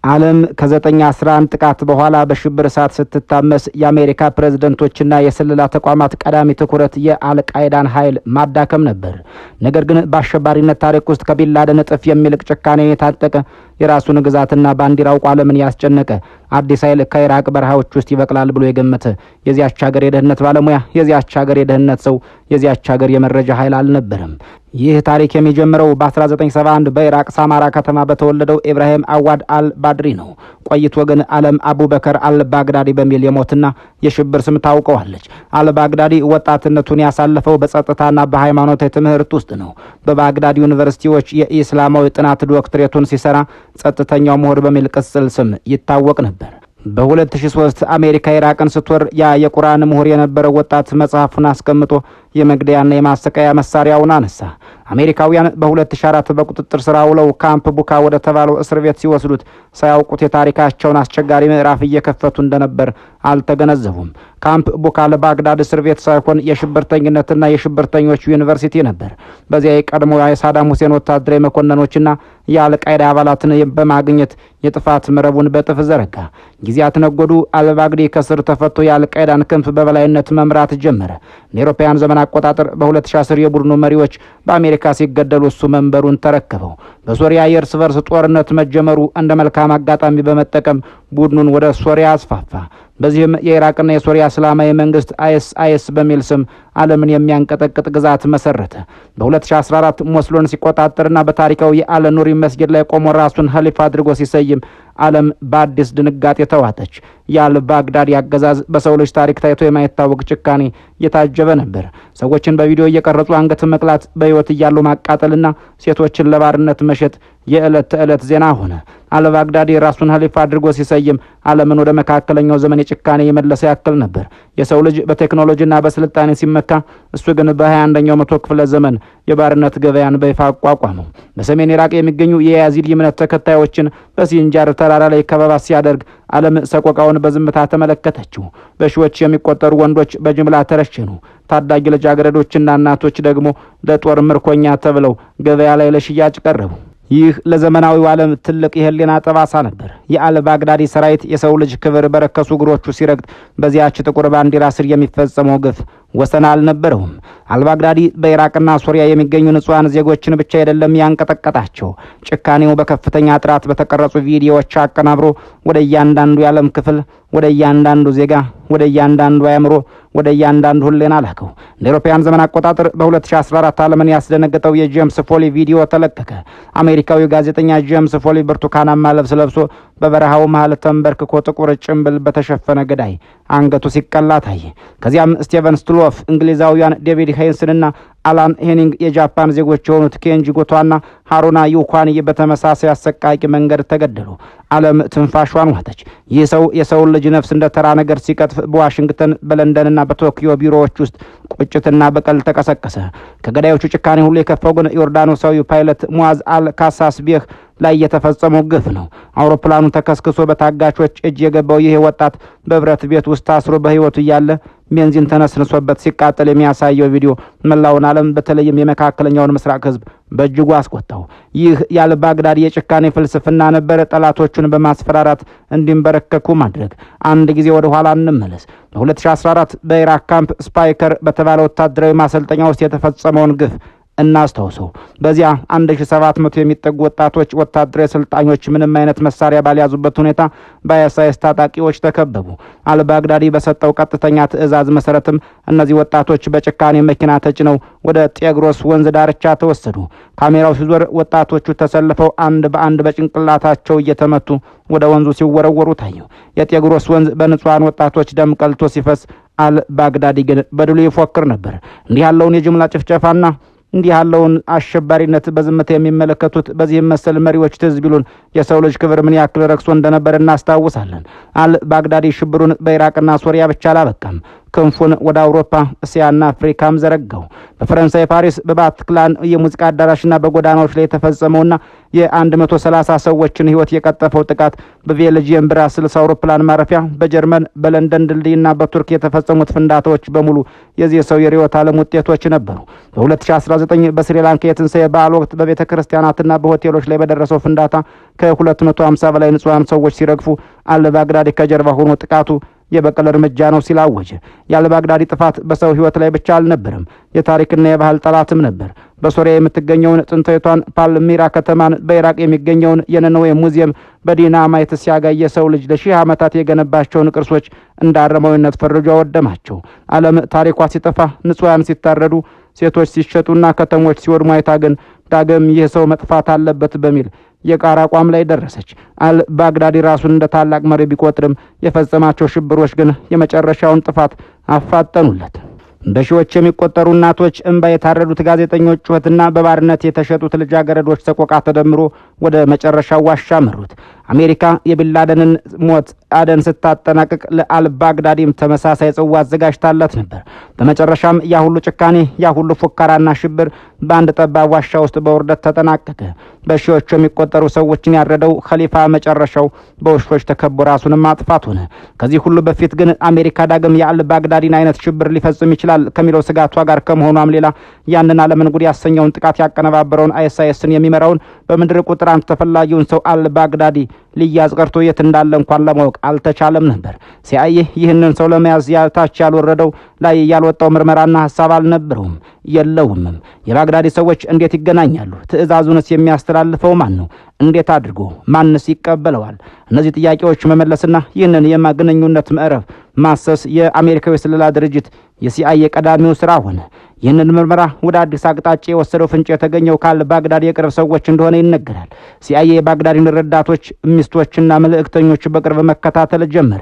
ዓለም ከ9/11 ጥቃት በኋላ በሽብር እሳት ስትታመስ የአሜሪካ ፕሬዝደንቶችና የስለላ ተቋማት ቀዳሚ ትኩረት የአልቃይዳን ኃይል ማዳከም ነበር። ነገር ግን በአሸባሪነት ታሪክ ውስጥ ከቢንላደን እጥፍ የሚልቅ ጭካኔ የታጠቀ፣ የራሱን ግዛትና ባንዲራ አውቆ ዓለምን ያስጨነቀ አዲስ ኃይል ከኢራቅ በረሃዎች ውስጥ ይበቅላል ብሎ የገመተ የዚያች ሀገር የደህንነት ባለሙያ፣ የዚያች ሀገር የደህንነት ሰው፣ የዚያች ሀገር የመረጃ ኃይል አልነበረም። ይህ ታሪክ የሚጀምረው በ1971 በኢራቅ ሳማራ ከተማ በተወለደው ኢብራሂም አዋድ አል ባድሪ ነው። ቆይቶ ግን ዓለም አቡበከር አል ባግዳዲ በሚል የሞትና የሽብር ስም ታውቀዋለች። አል ባግዳዲ ወጣትነቱን ያሳለፈው በጸጥታና በሃይማኖታዊ ትምህርት ውስጥ ነው። በባግዳድ ዩኒቨርሲቲዎች የኢስላማዊ ጥናት ዶክትሬቱን ሲሰራ ጸጥተኛው ምሁር በሚል ቅጽል ስም ይታወቅ ነበር። በ2003 አሜሪካ ኢራቅን ስትወር ያ የቁርአን ምሁር የነበረው ወጣት መጽሐፉን አስቀምጦ የመግደያና የማሰቃያ መሳሪያውን አነሳ። አሜሪካውያን በ2004 በቁጥጥር ስር አውለው ካምፕ ቡካ ወደ ተባለው እስር ቤት ሲወስዱት ሳያውቁት የታሪካቸውን አስቸጋሪ ምዕራፍ እየከፈቱ እንደነበር አልተገነዘቡም። ካምፕ ቡካ ለባግዳድ እስር ቤት ሳይሆን የሽብርተኝነትና የሽብርተኞች ዩኒቨርሲቲ ነበር። በዚያ የቀድሞ የሳዳም ሁሴን ወታደራዊ መኮንኖችና የአልቃይዳ አባላትን በማግኘት የጥፋት መረቡን በእጥፍ ዘረጋ። ጊዜያት ነጎዱ። አልባግዲ ከእስር ተፈቶ የአልቃይዳን ክንፍ በበላይነት መምራት ጀመረ። እንደ አውሮፓውያን ዘመን አቆጣጠር በ2010 የቡድኑ መሪዎች በአሜሪካ ሲገደሉ እሱ መንበሩን ተረከበው። በሶሪያ የእርስ በርስ ጦርነት መጀመሩ እንደ መልካም አጋጣሚ በመጠቀም ቡድኑን ወደ ሶሪያ አስፋፋ። በዚህም የኢራቅና የሶሪያ እስላማዊ መንግስት አይኤስአይኤስ በሚል ስም ዓለምን የሚያንቀጠቅጥ ግዛት መሰረተ። በ2014 ሞስሎን ሲቆጣጠርና በታሪካዊ የአል ኑሪ መስጊድ ላይ ቆሞ ራሱን ኸሊፋ አድርጎ ሲሰይም ዓለም በአዲስ ድንጋጤ ተዋጠች። የአል ባግዳዲ አገዛዝ በሰው ልጅ ታሪክ ታይቶ የማይታወቅ ጭካኔ የታጀበ ነበር። ሰዎችን በቪዲዮ እየቀረጹ አንገት መቅላት፣ በሕይወት እያሉ ማቃጠልና ሴቶችን ለባርነት መሸጥ የዕለት ተዕለት ዜና ሆነ። አልባግዳዲ ራሱን ኸሊፋ አድርጎ ሲሰይም ዓለምን ወደ መካከለኛው ዘመን የጭካኔ የመለሰ ያክል ነበር። የሰው ልጅ በቴክኖሎጂና በስልጣኔ ሲመካ፣ እሱ ግን በ21ኛው መቶ ክፍለ ዘመን የባርነት ገበያን በይፋ አቋቋመው። በሰሜን ኢራቅ የሚገኙ የያዚድ እምነት ተከታዮችን በሲንጃር ተራራ ላይ ከበባ ሲያደርግ ዓለም ሰቆቃውን በዝምታ ተመለከተችው። በሺዎች የሚቆጠሩ ወንዶች በጅምላ ተረሸኑ። ታዳጊ ልጃገረዶችና እናቶች ደግሞ ለጦር ምርኮኛ ተብለው ገበያ ላይ ለሽያጭ ቀረቡ። ይህ ለዘመናዊው ዓለም ትልቅ የህሊና ጠባሳ ነበር። የአል ባግዳዲ ሰራዊት የሰው ልጅ ክብር በረከሱ እግሮቹ ሲረግጥ በዚያች ጥቁር ባንዲራ ስር የሚፈጸመው ግፍ ወሰን አልነበረውም። አልባግዳዲ በኢራቅና ሶሪያ የሚገኙ ንጹሐን ዜጎችን ብቻ አይደለም ያንቀጠቀጣቸው። ጭካኔው በከፍተኛ ጥራት በተቀረጹ ቪዲዮዎች አቀናብሮ ወደ እያንዳንዱ የዓለም ክፍል፣ ወደ እያንዳንዱ ዜጋ፣ ወደ እያንዳንዱ አእምሮ፣ ወደ እያንዳንዱ ህሊና ላከው። እንደ አውሮፓውያን ዘመን አቆጣጠር በ2014 ዓለምን ያስደነገጠው የጄምስ ፎሊ ቪዲዮ ተለቀቀ። አሜሪካዊው ጋዜጠኛ ጄምስ ፎሊ ብርቱካናማ ልብስ ለብሶ በበረሃው መሃል ተንበርክኮ ጥቁር ጭንብል በተሸፈነ ገዳይ አንገቱ ሲቀላ ታየ። ከዚያም ስቴቨን ስቱሎፍ፣ እንግሊዛውያን ዴቪድ ሄንስንና አላን ሄኒንግ፣ የጃፓን ዜጎች የሆኑት ኬንጂ ጎቷና ሃሩና ዩኳኒ በተመሳሳይ አሰቃቂ መንገድ ተገደሉ። ዓለም ትንፋሿን ዋጠች። ይህ ሰው የሰውን ልጅ ነፍስ እንደ ተራ ነገር ሲቀጥፍ በዋሽንግተን፣ በለንደንና በቶኪዮ ቢሮዎች ውስጥ ቁጭትና በቀል ተቀሰቀሰ። ከገዳዮቹ ጭካኔ ሁሉ የከፋው ግን ዮርዳኖሳዊው ፓይለት ሙአዝ አል ካሳስቤህ ላይ የተፈጸመው ግፍ ነው። አውሮፕላኑ ተከስክሶ በታጋቾች እጅ የገባው ይህ ወጣት በብረት ቤት ውስጥ ታስሮ በሕይወቱ እያለ ቤንዚን ተነስንሶበት ሲቃጠል የሚያሳየው ቪዲዮ መላውን ዓለም፣ በተለይም የመካከለኛውን ምስራቅ ሕዝብ በእጅጉ አስቆጣው። ይህ የአልባግዳዲ የጭካኔ ፍልስፍና ነበር፣ ጠላቶቹን በማስፈራራት እንዲንበረከኩ ማድረግ። አንድ ጊዜ ወደ ኋላ እንመለስ። በ2014 በኢራቅ ካምፕ ስፓይከር በተባለ ወታደራዊ ማሰልጠኛ ውስጥ የተፈጸመውን ግፍ እናስታውሰው። በዚያ 1700 የሚጠጉ ወጣቶች ወታደራዊ ሰልጣኞች ምንም አይነት መሳሪያ ባልያዙበት ሁኔታ በአይኤስአይኤስ ታጣቂዎች ተከበቡ። አልባግዳዲ በሰጠው ቀጥተኛ ትዕዛዝ መሰረትም እነዚህ ወጣቶች በጭካኔ መኪና ተጭነው ወደ ጤግሮስ ወንዝ ዳርቻ ተወሰዱ። ካሜራው ሲዞር ወጣቶቹ ተሰልፈው አንድ በአንድ በጭንቅላታቸው እየተመቱ ወደ ወንዙ ሲወረወሩ ታዩ። የጤግሮስ ወንዝ በንጹሐን ወጣቶች ደም ቀልቶ ሲፈስ አልባግዳዲ ግን በድሉ ይፎክር ነበር። እንዲህ ያለውን የጅምላ ጭፍጨፋና እንዲህ ያለውን አሸባሪነት በዝምታ የሚመለከቱት በዚህም መሰል መሪዎች ትዝ ቢሉን የሰው ልጅ ክብር ምን ያክል ረክሶ እንደነበር እናስታውሳለን። አል ባግዳዲ ሽብሩን በኢራቅና ሶሪያ ብቻ አላበቃም። ክንፉን ወደ አውሮፓ፣ እስያና አፍሪካም ዘረጋው። በፈረንሳይ ፓሪስ በባትክላን የሙዚቃ አዳራሽና በጎዳናዎች ላይ የተፈጸመውና የ130 ሰዎችን ሕይወት የቀጠፈው ጥቃት፣ በቤልጅየም ብራስልስ አውሮፕላን ማረፊያ፣ በጀርመን በለንደን ድልድይና በቱርክ የተፈጸሙት ፍንዳታዎች በሙሉ የዚህ ሰው የርዕዮተ ዓለም ውጤቶች ነበሩ። በ2019 በስሪላንካ የትንሣኤ በዓል ወቅት በቤተ ክርስቲያናትና በሆቴሎች ላይ በደረሰው ፍንዳታ ከ250 በላይ ንጹሐን ሰዎች ሲረግፉ አልባግዳዲ ከጀርባ ሆኖ ጥቃቱ የበቀል እርምጃ ነው ሲል አወጀ። የአልባግዳዲ ጥፋት በሰው ሕይወት ላይ ብቻ አልነበረም፣ የታሪክና የባህል ጠላትም ነበር። በሶሪያ የምትገኘውን ጥንታዊቷን ፓልሚራ ከተማን፣ በኢራቅ የሚገኘውን የነነዌ ሙዚየም በዲናማይት ሲያጋይ የሰው ልጅ ለሺህ ዓመታት የገነባቸውን ቅርሶች እንደ አረማዊነት ፈርጆ አወደማቸው። ዓለም ታሪኳ ሲጠፋ፣ ንጹሐን ሲታረዱ፣ ሴቶች ሲሸጡና ከተሞች ሲወድሙ አይታ ግን ዳግም ይህ ሰው መጥፋት አለበት በሚል የጋራ አቋም ላይ ደረሰች። አልባግዳዲ ራሱን እንደ ታላቅ መሪ ቢቆጥርም የፈጸማቸው ሽብሮች ግን የመጨረሻውን ጥፋት አፋጠኑለት። በሺዎች የሚቆጠሩ እናቶች እንባ፣ የታረዱት ጋዜጠኞች ጩኸትና በባርነት የተሸጡት ልጃገረዶች ሰቆቃ ተደምሮ ወደ መጨረሻው ዋሻ መሩት። አሜሪካ የቢንላደንን ሞት አደን ስታጠናቅቅ ለአልባግዳዲም ተመሳሳይ ጽዋ አዘጋጅታለት ነበር። በመጨረሻም ያ ሁሉ ጭካኔ፣ ያ ሁሉ ፉከራና ሽብር በአንድ ጠባብ ዋሻ ውስጥ በውርደት ተጠናቀቀ። በሺዎች የሚቆጠሩ ሰዎችን ያረደው ኸሊፋ መጨረሻው በውሾች ተከቦ ራሱን ማጥፋት ሆነ። ከዚህ ሁሉ በፊት ግን አሜሪካ ዳግም የአልባግዳዲን አይነት ሽብር ሊፈጽም ይችላል ከሚለው ስጋቷ ጋር ከመሆኗም ሌላ ያንን ዓለምን ጉድ ያሰኘውን ጥቃት ያቀነባበረውን አይኤስአይኤስን የሚመራውን በምድር ቁጥር አንድ ተፈላጊውን ሰው አልባግዳዲ ሊያዝ ቀርቶ የት እንዳለ እንኳን ለማወቅ አልተቻለም ነበር። ሲአይኤ ይህንን ሰው ለመያዝ ታች ያልወረደው ላይ ያልወጣው ምርመራና ሀሳብ አልነበረውም፣ የለውምም። የባግዳዲ ሰዎች እንዴት ይገናኛሉ? ትዕዛዙንስ የሚያስተላልፈው ማን ነው? እንዴት አድርጎ? ማንስ ይቀበለዋል? እነዚህ ጥያቄዎች መመለስና ይህንን የግንኙነት ምዕራፍ ማሰስ የአሜሪካዊ ስለላ ድርጅት የሲአይኤ ቀዳሚው ስራ ሆነ። ይህንን ምርመራ ወደ አዲስ አቅጣጫ የወሰደው ፍንጭ የተገኘው ከአል ባግዳዲ የቅርብ ሰዎች እንደሆነ ይነገራል። ሲአይኤ የባግዳዲን ረዳቶች፣ ሚስቶችና መልእክተኞች በቅርብ መከታተል ጀመረ።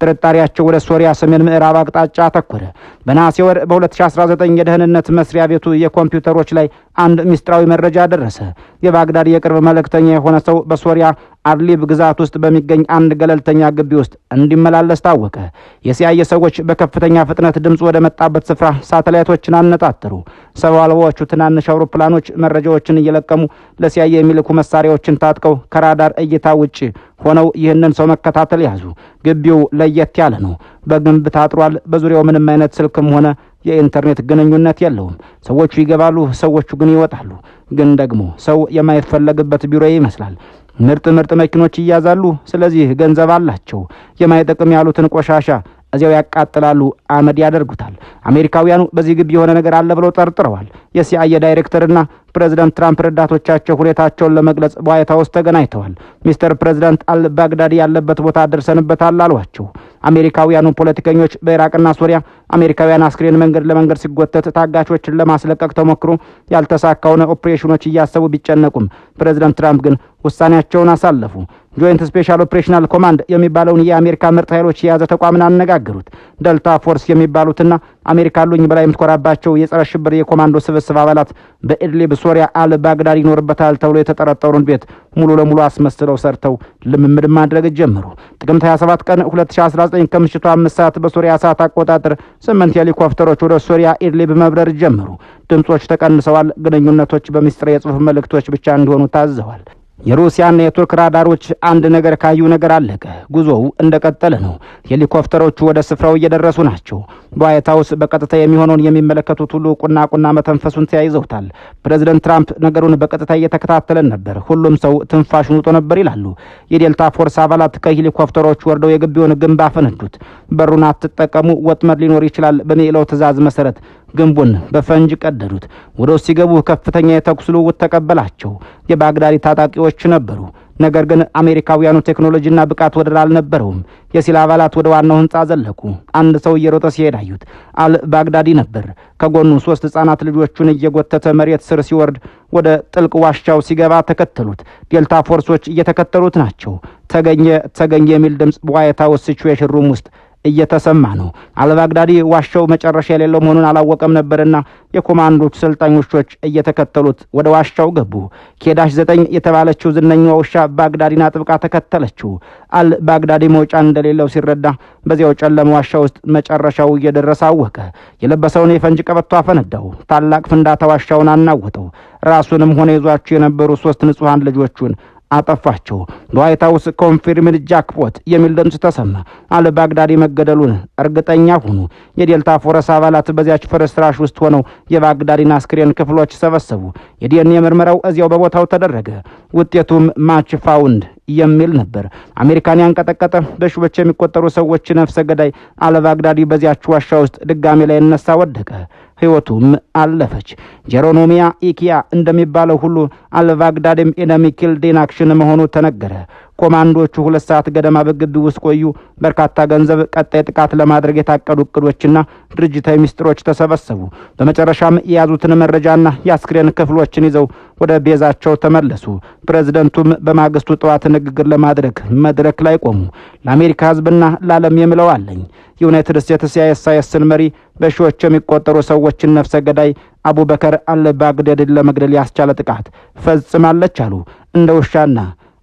ጥርጣሬያቸው ወደ ሶሪያ ሰሜን ምዕራብ አቅጣጫ አተኮረ። በነሐሴ ወር በ2019 የደህንነት መስሪያ ቤቱ የኮምፒውተሮች ላይ አንድ ሚስጥራዊ መረጃ ደረሰ። የባግዳድ የቅርብ መልእክተኛ የሆነ ሰው በሶሪያ አድሊብ ግዛት ውስጥ በሚገኝ አንድ ገለልተኛ ግቢ ውስጥ እንዲመላለስ ታወቀ። የሲአይኤ ሰዎች በከፍተኛ ፍጥነት ድምፁ ወደ መጣበት ስፍራ ሳተላይቶችን አነጣጠሩ። ሰው አልባዎቹ ትናንሽ አውሮፕላኖች መረጃዎችን እየለቀሙ ለሲአይኤ የሚልኩ መሳሪያዎችን ታጥቀው ከራዳር እይታ ውጭ ሆነው ይህንን ሰው መከታተል ያዙ። ግቢው ለየት ያለ ነው። በግንብ ታጥሯል። በዙሪያው ምንም አይነት ስልክም ሆነ የኢንተርኔት ግንኙነት የለውም። ሰዎቹ ይገባሉ፣ ሰዎቹ ግን ይወጣሉ። ግን ደግሞ ሰው የማይፈለግበት ቢሮ ይመስላል። ምርጥ ምርጥ መኪኖች ይያዛሉ። ስለዚህ ገንዘብ አላቸው። የማይጠቅም ያሉትን ቆሻሻ እዚያው ያቃጥላሉ፣ አመድ ያደርጉታል። አሜሪካውያኑ በዚህ ግቢ የሆነ ነገር አለ ብለው ጠርጥረዋል። የሲአይኤ ዳይሬክተርና ፕሬዚዳንት ትራምፕ ረዳቶቻቸው ሁኔታቸውን ለመግለጽ በዋይት ሀውስ ተገናኝተዋል። "ሚስተር ፕሬዚዳንት፣ አልባግዳዲ ያለበት ቦታ ደርሰንበታል" አሏቸው። አሜሪካውያኑ ፖለቲከኞች በኢራቅና ሶሪያ አሜሪካውያን አስክሬን መንገድ ለመንገድ ሲጎተት ታጋቾችን ለማስለቀቅ ተሞክሮ ያልተሳካውን ኦፕሬሽኖች እያሰቡ ቢጨነቁም ፕሬዚዳንት ትራምፕ ግን ውሳኔያቸውን አሳለፉ። Joint Special Operational Command የሚባለውን የአሜሪካ ምርጥ ኃይሎች የያዘ ተቋምን አነጋገሩት። Delta Force የሚባሉትና አሜሪካ አሉኝ ብላ የምትኮራባቸው የጸረ ሽብር የኮማንዶ ስብስብ አባላት በኢድሊብ ሶሪያ አል ባግዳድ ይኖርበታል ተብሎ የተጠረጠሩን ቤት ሙሉ ለሙሉ አስመስለው ሰርተው ልምምድ ማድረግ ጀመሩ። ጥቅምት 27 ቀን 2019 ከምሽቱ 5 ሰዓት በሶሪያ ሰዓት አቆጣጠር ስምንት ሄሊኮፕተሮች ወደ ሶሪያ ኢድሊብ መብረር ጀመሩ። ድምጾች ተቀንሰዋል። ግንኙነቶች በሚስጥር የጽሑፍ መልእክቶች ብቻ እንዲሆኑ ታዘዋል። የሩሲያና የቱርክ ራዳሮች አንድ ነገር ካዩ ነገር አለቀ። ጉዞው እንደቀጠለ ነው። ሄሊኮፕተሮቹ ወደ ስፍራው እየደረሱ ናቸው። በዋይት ሀውስ በቀጥታ የሚሆነውን የሚመለከቱት ሁሉ ቁና ቁና መተንፈሱን ተያይዘውታል። ፕሬዚደንት ትራምፕ "ነገሩን በቀጥታ እየተከታተለን ነበር፣ ሁሉም ሰው ትንፋሹን ውጦ ነበር" ይላሉ። የ Delta Force አባላት ከሄሊኮፕተሮቹ ወርደው የግቢውን ግንብ አፈነዱት። "በሩን አትጠቀሙ፣ ወጥመድ ሊኖር ይችላል" በሚለው ትዕዛዝ መሰረት ግንቡን በፈንጅ ቀደዱት። ወደ ውስጥ ሲገቡ ከፍተኛ የተኩስ ልውውጥ ተቀበላቸው። የባግዳዲ ታጣቂዎች ነበሩ። ነገር ግን አሜሪካውያኑ ቴክኖሎጂና ብቃት ወደር አልነበረውም። የ SEAL አባላት ወደ ዋናው ህንፃ ዘለቁ። አንድ ሰው እየሮጠ ሲሄድ አዩት። አል ባግዳዲ ነበር። ከጎኑ ሶስት ህጻናት ልጆቹን እየጎተተ መሬት ስር ሲወርድ ወደ ጥልቅ ዋሻው ሲገባ ተከተሉት። Delta Force ኦች እየተከተሉት ናቸው። "ተገኘ፣ ተገኘ" የሚል ድምፅ በዋይት ሀውስ Situation Room ውስጥ እየተሰማ ነው። አልባግዳዲ ዋሻው መጨረሻ የሌለው መሆኑን አላወቀም ነበርና የኮማንዶቹ ሰልጣኝ ውሾች እየተከተሉት ወደ ዋሻው ገቡ። K-9 የተባለችው ዝነኛዋ ውሻ ባግዳዲን አጥብቃ ተከተለችው። አልባግዳዲ መውጫ እንደሌለው ሲረዳ በዚያው ጨለማ ዋሻ ውስጥ መጨረሻው እየደረሰ አወቀ። የለበሰውን የፈንጅ ቀበቶ አፈነዳው። ታላቅ ፍንዳታ ዋሻውን አናወጠው። ራሱንም ሆነ ይዟቸው የነበሩ 3 ንጹሐን ልጆቹን አጠፋቸው። በዋይት ሀውስ "Confirmed jackpot" የሚል ድምፅ ተሰማ። አልባግዳዲ መገደሉን እርግጠኛ ሁኑ። የዴልታ ፎረስ አባላት በዚያች ፍርስራሽ ውስጥ ሆነው የባግዳዲን አስክሬን ክፍሎች ሰበሰቡ። የዲኤንኤ ምርመራው እዚያው በቦታው ተደረገ። ውጤቱም "Match found" የሚል ነበር። አሜሪካን ያንቀጠቀጠ፣ በሺዎች የሚቆጠሩ ሰዎች ነፍሰ ገዳይ አልባግዳዲ በዚያች ዋሻ ውስጥ ድጋሚ ላይነሳ ወደቀ። ሕይወቱም አለፈች። ጀሮኖሚያ ኢኪያ እንደሚባለው ሁሉ አልባግዳዲም enemy killed in action መሆኑ ተነገረ። ኮማንዶቹ 2 ሰዓት ገደማ በግቢ ውስጥ ቆዩ። በርካታ ገንዘብ፣ ቀጣይ ጥቃት ለማድረግ የታቀዱ እቅዶችና ድርጅታዊ ሚስጥሮች ተሰበሰቡ። በመጨረሻም የያዙትን መረጃና የአስክሬን ክፍሎችን ይዘው ወደ ቤዛቸው ተመለሱ። ፕሬዝደንቱም በማግስቱ ጠዋት ንግግር ለማድረግ መድረክ ላይ ቆሙ። "ለአሜሪካ ሕዝብና ለዓለም የምለው አለኝ። የዩናይትድ ስቴትስ የአይኤስአይኤስን መሪ፣ በሺዎች የሚቆጠሩ ሰዎችን ነፍሰ ገዳይ አቡበከር አልባግዳዲን ለመግደል ያስቻለ ጥቃት ፈጽማለች" አሉ። "እንደ ውሻና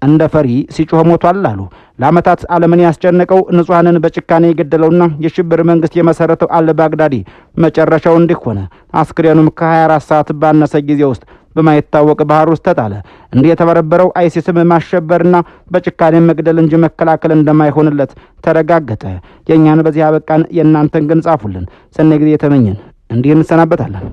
እንደ ፈሪ ሲጮህ ሞቷል" አሉ። "ለዓመታት ዓለምን ያስጨነቀው፣ ንጹሐንን በጭካኔ የገደለውና የሽብር መንግስት የመሰረተው አልባግዳዲ መጨረሻው እንዲህ ሆነ። አስክሬኑም ከ24 ሰዓት ባነሰ ጊዜ ውስጥ በማይታወቅ ባህር ውስጥ ተጣለ። እንዲህ የተበረበረው አይሲስም ማሸበርና በጭካኔ መግደል እንጂ መከላከል እንደማይሆንለት ተረጋገጠ።" የእኛን በዚህ አበቃን። የእናንተን ግን ጻፉልን። ሰናይ ጊዜ የተመኘን እንዲህ እንሰናበታለን።